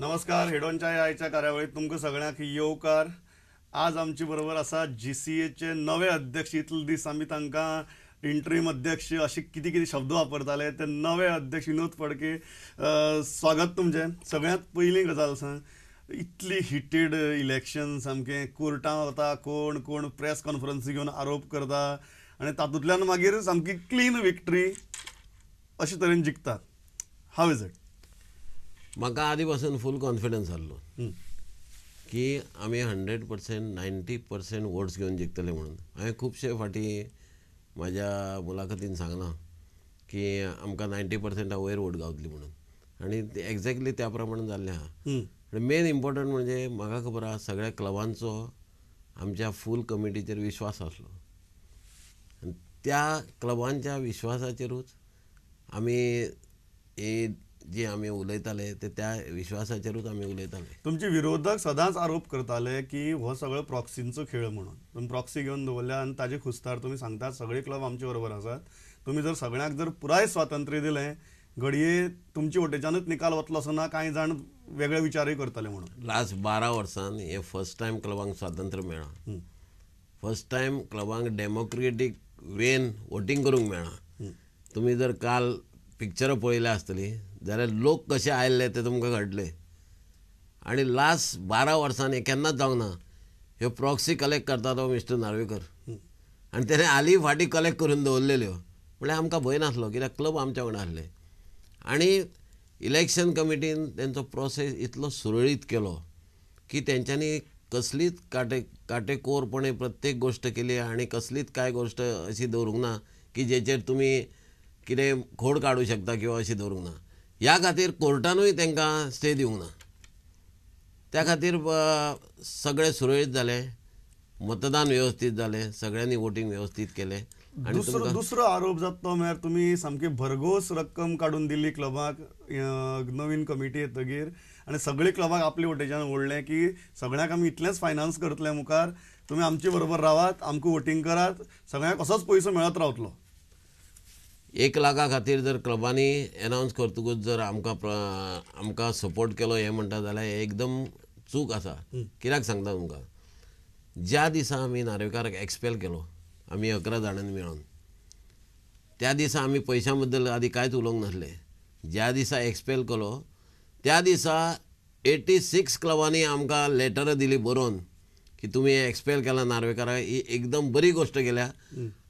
नमस्कार, हेडोनच्या आयच्या कार्यावळीत तुमकां सगळ्यांक येवकार. आज आमचे बरोबर आसा जीसीएचे नवे अध्यक्ष. इतले दीस आमी तांकां इंट्रीम अध्यक्ष अशे कितें कितें शब्द वापरताले, ते नवे अध्यक्ष विनोद फडके. स्वागत तुमचें. सगळ्यांत पयली गजाल सांग, इतली हिटेड इलेक्शन, सामकें कोर्टान वता, कोण कोण प्रेस कॉन्फरन्स घेवन आरोप करता आनी तातूंतल्यान मागीर सामकी क्लीन विक्ट्री अशे तरेन जिखतात. How is it? म्हाका आदी पासून फूल कॉन्फिडन्स आसलो की आमी 100% 90% वोट्स घेवन जिखतले म्हणून. हांवें खुबशे फाटीं म्हाज्या मुलाखतीन सांगलां की आमकां 90% वयर वोट गावतली म्हणून, आनी एक्झॅक्टली त्या प्रमाणे जाल्लें आहा. आनी मेन इम्पॉर्टंट म्हणजे म्हाका खबर आहा सगळ्या क्लबांचो आमच्या फूल कमिटीचेर विश्वास आसलो आनी त्या क्लबांच्या विश्वासाचेरूच आमी ही जी आमी उलयताले ते त्या विश्वासाचेरूच आमी उलयताले. तुमचे विरोधक सदांच आरोप करताले की हो सगळो प्रॉक्सींचो खेळ म्हणून. तुमी प्रॉक्सी घेवन दवरल्या आनी ताजे खुस्तार तुमी सांगतात सगळे क्लब आमचे बरोबर आसात. तुमी जर सगळ्यांक जर पुराय स्वातंत्र्य दिलें, घडये तुमचे वटेच्यानूच निकाल वतलो असो ना, कांय जाण वेगळे विचारूय करतले म्हणून. लास्ट 12 वर्सांन हे फर्स्ट टायम क्लबांक स्वातंत्र्य मेळ्ळां. फर्स्ट टायम क्लबांक डेमोक्रेटीक वेन वोटींग करूंक मेळ्ळां. तुमी जर काल पिक्चरां पळयल्या आसतलीं जाल्यार लोक कशे आयिल्ले ते तुमकां कळटले. आनी लास्ट 12 वर्सांनी केन्नाच जावंक ना. ह्यो प्रॉक्सी कलेक्ट करता तो मिस्टर नार्वेकर, आनी तेणें हालीं फाटीं कलेक्ट करून दवरलेल्यो. म्हणल्यार आमकां भंय नासलो कित्याक क्लब आमच्या वांगडा आसले. आनी इलेक्शन कमिटीन तेंचो प्रोसेस इतलो सुरळीत केलो की तेंच्यांनी कसलीच काटेकोरपणे प्रत्येक गोश्ट केली आनी कसलीच कांय गोश्ट अशी दवरूंक ना की जेचेर तुमी कितें खोड काडूं शकता किंवा अशी दवरूंक ना. ह्या खातीर कोर्टानूय तांकां स्टे दिवंक ना. त्या खातीर सगळें सुरळीत जालें, मतदान वेवस्थीत जालें, सगळ्यांनी वोटींग वेवस्थीत केलें. आनी दुसरो आरोप जाता तो म्हळ्यार तुमी सामकी भरघोस रक्कम काडून दिली क्लबाक नवीन कमिटी येतगीर, आनी सगळे क्लबाक आपले वटेच्यान ओडलें की सगळ्यांक आमी इतलेंच फायनान्स करतले, मुखार तुमी आमचे बरोबर रावात, आमकां वोटींग करात, सगळ्यांक असोच पयसो मेळत रावतलो. 1 लाखा खातीर जर क्लबांनी एनावन्स करतकूच जर आमकां आमकां सपोर्ट केलो हें म्हणटा जाल्यार हें एकदम चूक आसा. कित्याक सांगता तुमकां, ज्या दिसा आमी नार्वेकाराक एक्सपेल केलो आमी 11 जाणांनी मेळून, त्या दिसा आमी पयशां बद्दल आदी कांयच उलोवंक नासले. ज्या दिसा एक्सपेल केलो त्या दिसा 86 क्लबांनी आमकां लेटरां दिली बरोवन की तुमी एक्सपेल केला नार्वेकाराक, ही एकदम बरी गोश्ट केल्या.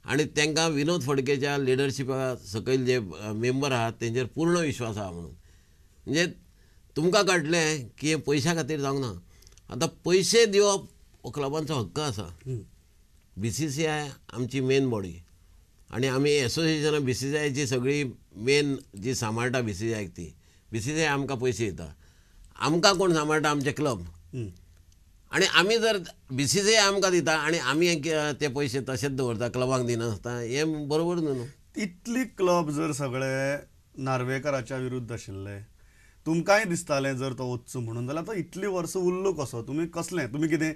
आनी तांकां विनोद फडकेच्या लिडरशिपा सकयल जे मेंबर आहात तेंचेर पूर्ण विश्वास आहा म्हणून. म्हणजे तुमकां कळटलें की हें पयशां खातीर जावंक ना. आतां पयशे दिवप हो क्लबांचो हक्क आसा. BCCI आमची मेन बॉडी आनी आमी एसोसिएशनां BCCIची सगळी मेन जी सांबाळटा BCCIक, ती BCCI आमकां पयशे दिता. आमकां कोण सांबाळटा? आमचे क्लब. आनी आमी जर BCCI आमकां दिता आनी आमी ते पयशे तशेच दवरता, क्लबांक दिनासता, हें बरोबर न्हू. इतली क्लब जर सगळे नार्वेकाराच्या विरुद्ध आशिल्ले, तुमकांय दिसतालें जर तो वचचो म्हणून, जाल्यार तो इतली वर्सां उरलो कसो? तुमी कसलें, तुमी कितें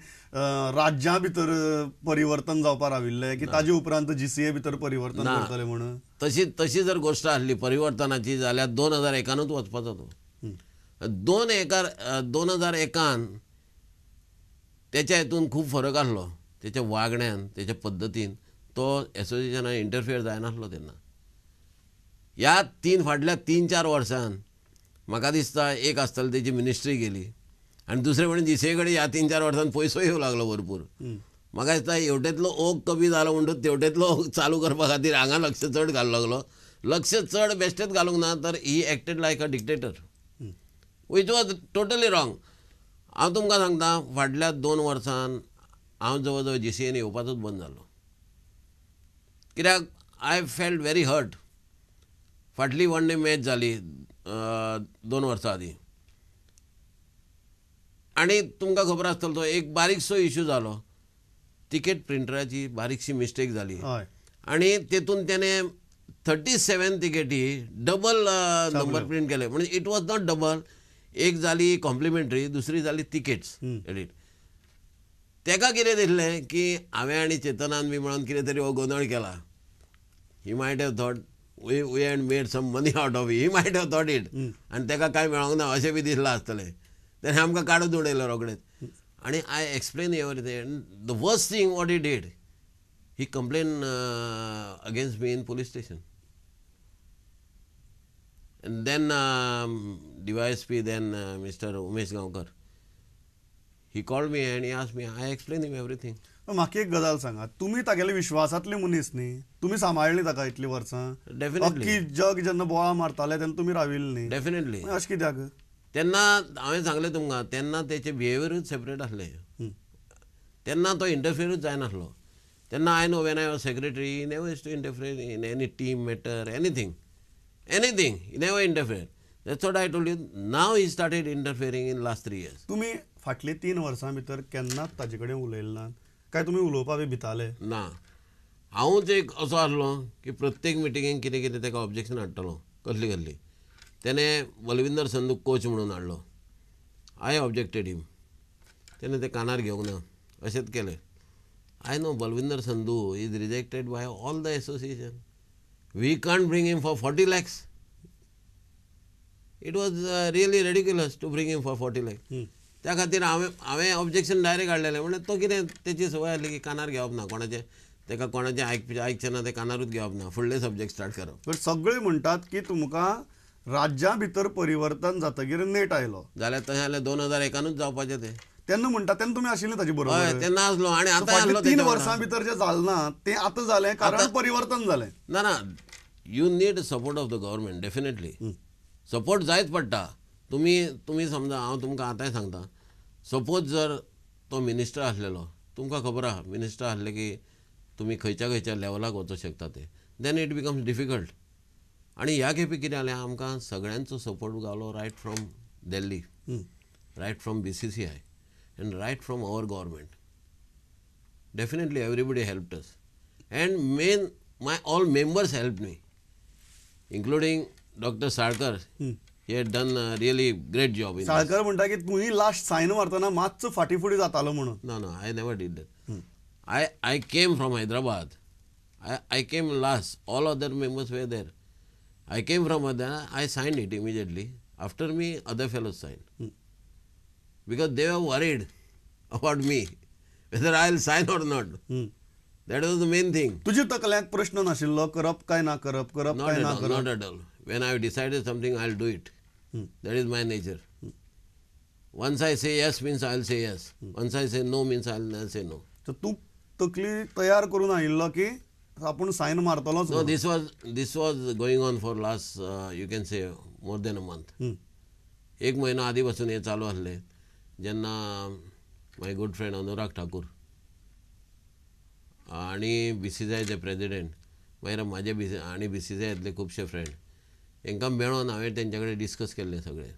राज्यां भितर परिवर्तन जावपाक राविल्लें की ताजे उपरांत GCA भितर परिवर्तन करतले म्हणून? तशी तशी जर गोश्ट आसली परिवर्तनाची जाल्यार 2001 वचपाचो तो. 2001 तेच्या हितून खूब फरक आसलो. तेच्या वागण्यान, तेच्या पद्दतीन तो एसोसिएशनान इंटरफियर जायनासलो तेन्ना. ह्या फाटल्या 3-4 वर्सान म्हाका दिसता एक आसतलें तेजी मिनिस्ट्री गेली आनी दुसरें म्हणून GCA कडेन ह्या 3-4 वर्सान पयसो येवंक लागलो भरपूर. म्हाका दिसता हेवटेंतलो ओघ कमी जालो म्हणटकूच तेवटेंतलो ओघ चालू करपा खातीर हांगा लक्ष चड घालूंक लागलो. लक्ष चड बेश्टेच घालूंक ना तर he acted like a dictator, which was totally wrong. हांव तुमकां सांगता, फाटल्या 2 वर्सान हांव जवळ जवळ GCAन येवपाचोच बंद जालो. कित्याक I felt very hurt. फाटली वन डे मॅच जाली 2 वर्सां आदीं आनी तुमकां खबर आसतलो तो एक बारीकसो इशू जालो, तिकेट प्रिंटराची बारीकशी मिस्टेक जाली आनी तेतून तेणें 37 तिकेटी डबल नंबर प्रिंट केले. म्हणजे it was not double, एक जाली कॉम्प्लिमेंटरी, दुसरी जाली तिकेट्स एडिट. तेका कितें दिसलें की हांवें आनी चेतनान बी म्हणून कितें तरी हो गोंदळ केला. He might have thought we had made some money out of it. He might have thought it. आनी तेका कांय मेळोंक ना अशें बी दिसलां आसतलें. तेणें आमकां काडून उडयलो रोखडेच. आनी I explain everything. The worst thing what he did, he complain against me in police station. And then DYSP, then Mr. Umesh Gaonkar, he called me and he asked me, I explained him everything. म्हाका एक गजाल सांगा, तुमी तागेले विश्वासांतले मनीस न्ही, तुमी सांबाळ्ळी ताका इतलीं वर्सां. डेफिनेटली. अख्खी जग जेन्ना बोळा मारताले तेन्ना तुमी राविल्ले न्ही. डेफिनेटली. अशें कित्याक? तेन्ना हांवें सांगलें तुमकां, तेन्ना तेचे बिहेवियरूच सेपरेट आसलें. तेन्ना तो इंटरफियरूच जायनासलो. तेन्ना I know when I was secretary, he never used to interfere in any team matter, anything. Anything, he never interfered. That's what I told you. Now he started interfering in last 3 years. तुम्ही फाटले 3 वर्सां भितर केन्नाच ताजे कडेन उलयले ना काय तुमी उलोवपा बी भिताले? ना, हांवूच एक असो आसलो की प्रत्येक मिटिंगेक कितें कितें ताका ऑब्जेक्शन हाडटलो, कसली कसली. तेणें बलविंदर संधू कोच म्हणून हाडलो. I objected him. तेणें तें कानार घेवंक ना, अशेंच केलें. I know Balwinder Sandhu is rejected by all the association. We can't bring him for 40 lakhs. It was really ridiculous to bring him for 40 lakhs. त्या खातीर हांवें ऑब्जेक्शन डायरेक्ट हाडलेलें. म्हणल्यार तो कितें तेची संवय आसली की कानार घेवप ना कोणाचें, ताका कोणाचें आयकचें ना तें कानारूच घेवप ना, फुडले सब्जेक्ट स्टार्ट करप. बट सगळे म्हणटात की तुमकां राज्या भितर परिवर्तन जातकीर नेट आयलो. जाल्यार तशें जाल्यार 2001 जावपाचें तें. तेन्ना म्हणटा तेन्ना तुमी आशिल्ले ताजे बरोबर. हय, तेन्ना आसलो. आनी आतां आसलो. 3 वर्सां भितर जें जालें ना तें आतां जालें कारण परिवर्तन जालें. ना ना, you need support of the government definitely. Support जायच पडटा. तुमी तुमी समजा, हांव तुमकां आतांय सांगता, सपोज जर तो मिनिस्टर आसलेलो, तुमकां खबर आहा मिनिस्टर आसले की तुमी खंयच्या खंयच्या लेवलाक वचूंक शकता ते, then it becomes difficult. आनी ह्या खेपे कितें जालें, आमकां सगळ्यांचो सपोर्ट गावलो, right from Delhi, right from BCCI and right from our government. Definitely everybody helped us. And main, my all members helped me, including Dr. Sarkar. He had done a really great job in this. Salkar म्हणटा की तुमी last sign मारतना मातसो फाटी फुडें जातालो म्हणून. No, no, I never did that. I came from Hyderabad. I came last. All other members were there. I came from Hyderabad. I signed it immediately. After me, other fellows signed. Because they were worried about me, whether I will sign or not. That was the main thing. तुझ्या तकल्यांत प्रश्न नाशिल्लो करप काय ना करप, करप काय ना करप? Not at all. When I have decided something, I will do it. That is my nature. Once I say yes means I will say yes. Once I say no means I will say no. So तू तकली तयार करून आयिल्लो की आपूण sign मारतलोच? No, this was going on for last, you can say, more than a month. एक म्हयनो आदी पासून हें चालू आसलें. जेन्ना my good friend Anurag Thakur आनी BCCIचे प्रेजिडेंट, मागीर म्हाजे आनी BCCIतले खुबशे फ्रेंड, हांकां मेळोन हांवें तेंच्या कडेन डिस्कस केल्लें सगळें.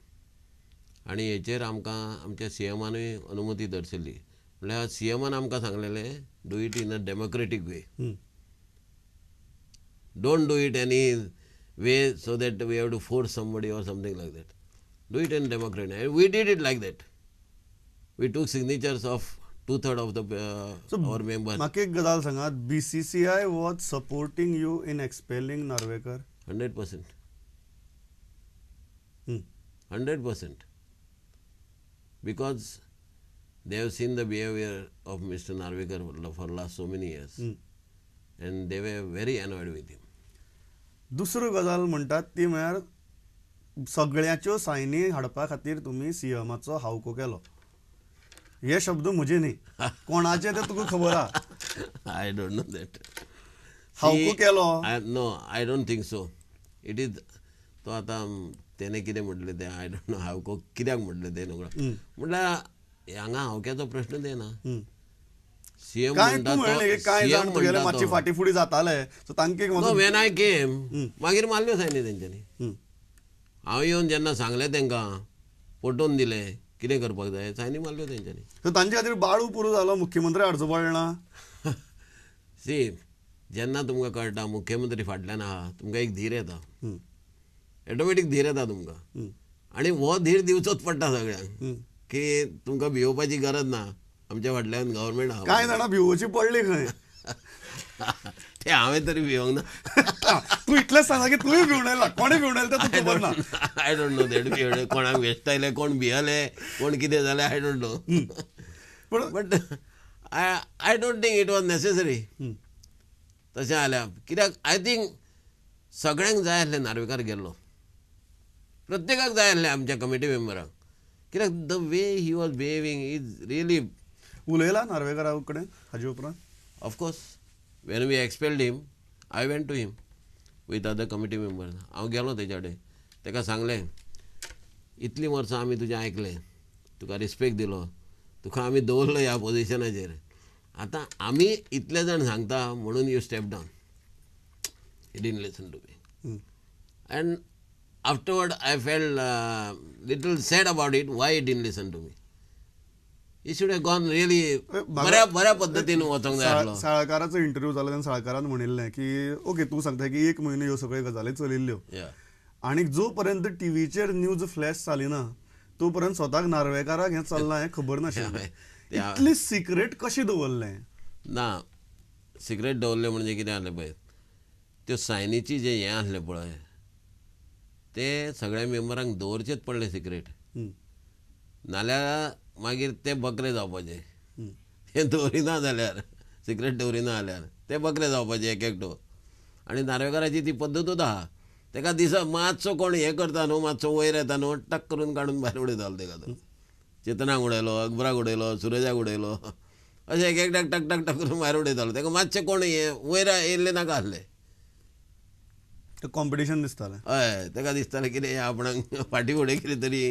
आनी हेचेर आमकां आमच्या CMानूय अनुमती दर्शयली. म्हणल्यार CMान आमकां सांगलेलें, do it in a democratic way, don't do it any way so that we have to force somebody or something like that. Do it in democratic. And we did it like that. We took signatures of 2/3 of the our members. म्हाका एक गजाल सांगात, BCCI was supporting you in expelling Narvekar? 100%. 100%. Because they have seen the behavior of Mr. Narvekar for last so many years. And they were very annoyed with him. दुसरी गजाल म्हणटात ती म्हळ्यार सगळ्यांच्यो सायनी हाडपा खातीर तुमी CMाचो हावको केलो. हे शब्द म्हजे न्ही, कोणाचे ते तुका खबर आहा. I don't know that. हावको केलो? No, I don't think so. It is, तो आतां तेणें कितें म्हटलें तें I don't know. हावको कित्याक म्हटलें तें नकळो. म्हटल्यार हांगा हावक्याचो प्रश्नच येना. CM म्हणटा तो, मातशी फाटी फुडें जाताले सो तांकां when I came मागीर मारल्यो सायनी तेंच्यांनी. हांव येवन जेन्ना सांगलें तांकां, पटोवन दिलें कितें करपाक जाय, सायनी मारल्यो तेंच्यांनी. सो तांचे खातीर बाळू पुरो जालो, मुख्यमंत्री हाडचो पडना. सी, जेन्ना तुमकां कळटा मुख्यमंत्री फाटल्यान आहा, तुमकां एक धीर येता, ऑटोमॅटीक धीर येता तुमकां. आनी हो धीर दिवचोच पडटा सगळ्यांक की तुमकां भियोवपाची गरज ना, आमच्या फाटल्यान गव्हर्मेंट आहा. कांय जाणां भिवोवची पडली खंय, ते हांवें तरी भिवंक ना. तूं इतलेंच सांगा की तुवें भिवन आयला, कोणें भिवन आयला तें तुका खबर ना. I don't know that भिवणे कोणाक वेस्टायले, कोण भियले, कोण कितें जालें, I don't know. But I don't think it was necessary तशें जाल्यार. कित्याक I think सगळ्यांक जाय आसलें नार्वेकार गेल्लो, प्रत्येकाक जाय आसलें आमच्या कमिटी मेंबरांक. कित्याक the way he was behaving is really. उलयला नार्वेकारा कडेन हाजे उपरांत? Of course, when we expelled him, I went to him with other committee members. हांव गेलो तेच्या कडेन, ताका सांगलें इतलीं वर्सां आमी तुजें आयकलें, तुका रिस्पेक्ट दिलो, तुका आमी दवरलो ह्या पोजिशनाचेर, आतां आमी इतले जाण सांगता म्हणून you step down. He didn't listen to me. And afterward I felt little sad about it, why he didn't listen to me. He should have gone really बऱ्या बऱ्या पद्दतीन वचोंक जाय आसलो. साळकाराचो इंटरव्यू जालो तेन्ना साळकारान म्हणिल्लें की ओके तूं सांगता की एक म्हयनो ह्यो सगळ्यो गजाली चलिल्ल्यो आनी जो पर्यंत टिवीचेर न्यूज फ्लॅश जाली ना तो पर्यंत स्वताक नार्वेकाराक हें चल्लां हें खबर नाशिल्लें. इतली सिक्रेट कशी दवरलें? ना, सिक्रेट दवरलें म्हणजे कितें जालें पळय, त्यो सायनीची जें हें आसलें पळय तें सगळ्या मेंबरांक दवरचेंच पडलें सिक्रेट, नाल्यार मागीर ते बकरे जावपाचे. ते दवरिना जाल्यार, सिक्रेट दवरिना जाल्यार ते बकरे जावपाचे एक एकटो. आनी नार्वेकाराची ती पद्दतूच आहा, ताका दिसा मातसो कोण हें करता न्हू, मातसो वयर येता न्हू, टक करून काडून भायर उडयतालो ताका. तो चेतनाक उडयलो, अकबराक उडयलो, सुरजाक उडयलो, अशें एक एकट्याक टक टक टक करून भायर उडयतालो. ताका मातशें कोण हें वयर येयल्लें नाका आसलें, कॉम्पिटिशन दिसतालें. हय, ताका दिसतालें कितें आपणाक फाटीं फुडें कितें तरी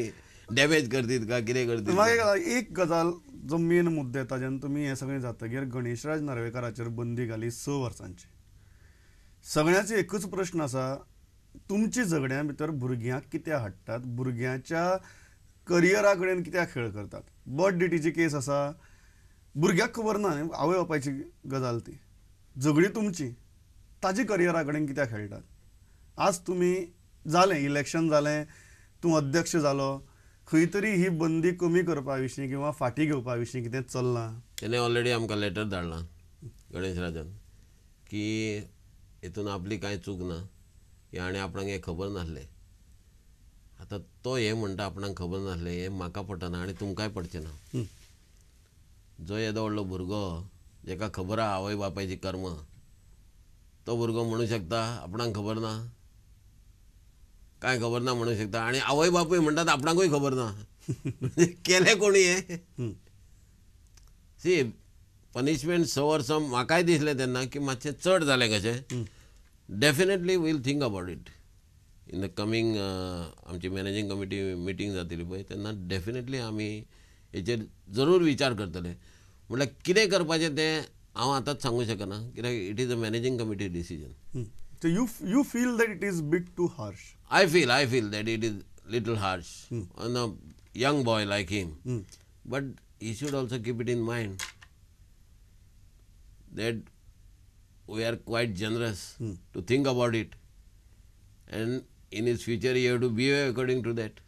डॅमेज करतीत काय कितें करतीत. मागीर एक गजाल जो मेन मुद्दो येता जेन्ना तुमी हें सगळें जातकीर गणेशराज नार्वेकाराचेर बंदी घाली 6 वर्सांची. सगळ्यांचो एकूच प्रश्न आसा, तुमची झगड्यां भितर भुरग्यांक कित्याक हाडटात, भुरग्यांच्या करियरा कडेन कित्याक खेळ करतात? बर्थ डेटीची केस आसा, भुरग्याक खबर ना, आवय बापायची गजाल ती, झगडी तुमची, ताजी करियरा कडेन कित्याक खेळटात? आज तुमी जालें इलेक्शन जालें, तूं अध्यक्ष जालो, खंय तरी ही बंदी कमी करपा विशीं किंवा फाटीं घेवपा विशीं कितें चल्लां? तेणें ऑलरेडी आमकां लेटर धाडलां गणेश राजान की हितून आपली कांय चूक ना, की आनी आपणाक हें खबर नासलें. आतां तो हें म्हणटा आपणाक खबर नासलें, हें म्हाका पटना आनी तुमकांय पडचें ना. जो येदो व्हडलो भुरगो जेका खबर आहा आवय बापायची कर्मां, तो भुरगो म्हणूं शकता आपणाक खबर ना, कांय खबर ना म्हणूं शकता. आनी आवय बापूय म्हणटात आपणाकूय खबर ना. केलें कोणी हें? सी, पनिशमेंट 6 वर्सां म्हाकाय दिसलें तेन्ना की मातशें चड जालें कशें. Definitely we'll think about it in the coming आमची मॅनेजींग कमिटी मिटींग जातली पळय तेन्ना डेफिनेटली आमी हेचेर जरूर विचार करतले. म्हटल्यार कितें करपाचें तें हांव आतांच सांगूंक शकना, कित्याक it is a managing committee decision. So you feel that it is bit too harsh? I feel that it is little harsh on a young boy like him. But he should also keep it in mind that we are quite generous to think about it, and in his future he have to behave according to that.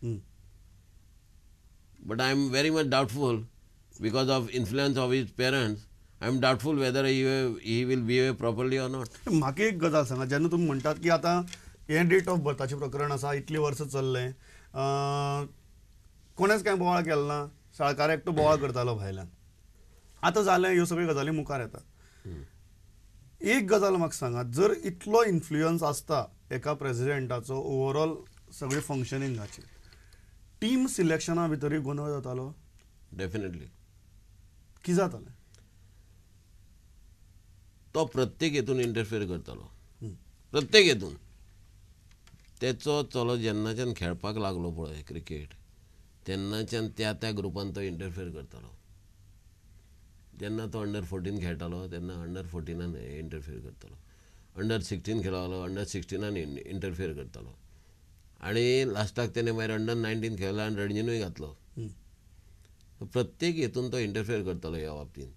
But I am very much doubtful because of influence of his parents. I am doubtful whether he will behave properly or not. म्हाका एक गजाल सांगा, जेन्ना तुमी म्हणटात की आतां हें डेट ऑफ बर्थाचें प्रकरण आसा, इतलीं वर्सां चल्लें, कोणेच कांय बोवाळ केलो ना, साळकार एकटो बोवाळ करतालो भायल्यान, आतां जालें ह्यो सगळ्यो गजाली मुखार येतात. एक गजाल म्हाका सांगात, जर इतलो इन्फ्लुयन्स आसता एका प्रेजिडेंटाचो ओवरऑल सगळे फंक्शनिंगाचेर, टीम सिलेक्शना भितरूय गोंदळ जातालो? डेफिनेटली. कितें जातालें? तो प्रत्येक हेतून इंटरफियर करतालो, प्रत्येक हेतून. तेचो चलो जेन्नाच्यान खेळपाक लागलो पळय क्रिकेट, तेन्नाच्यान त्या त्या ग्रुपान तो इंटरफियर करतालो. जेन्ना तो अंडर 14 खेळटालो तेन्ना अंडर 14 इंटरफियर करतालो, अंडर 16 खेळटालो अंडर 16 इंटरफियर करतालो, आनी लास्टाक तेणें मागीर अंडर 19 खेळलो आनी रणजीनूय घातलो. प्रत्येक हेतून तो इंटरफियर करतालो ह्या बाबतींत.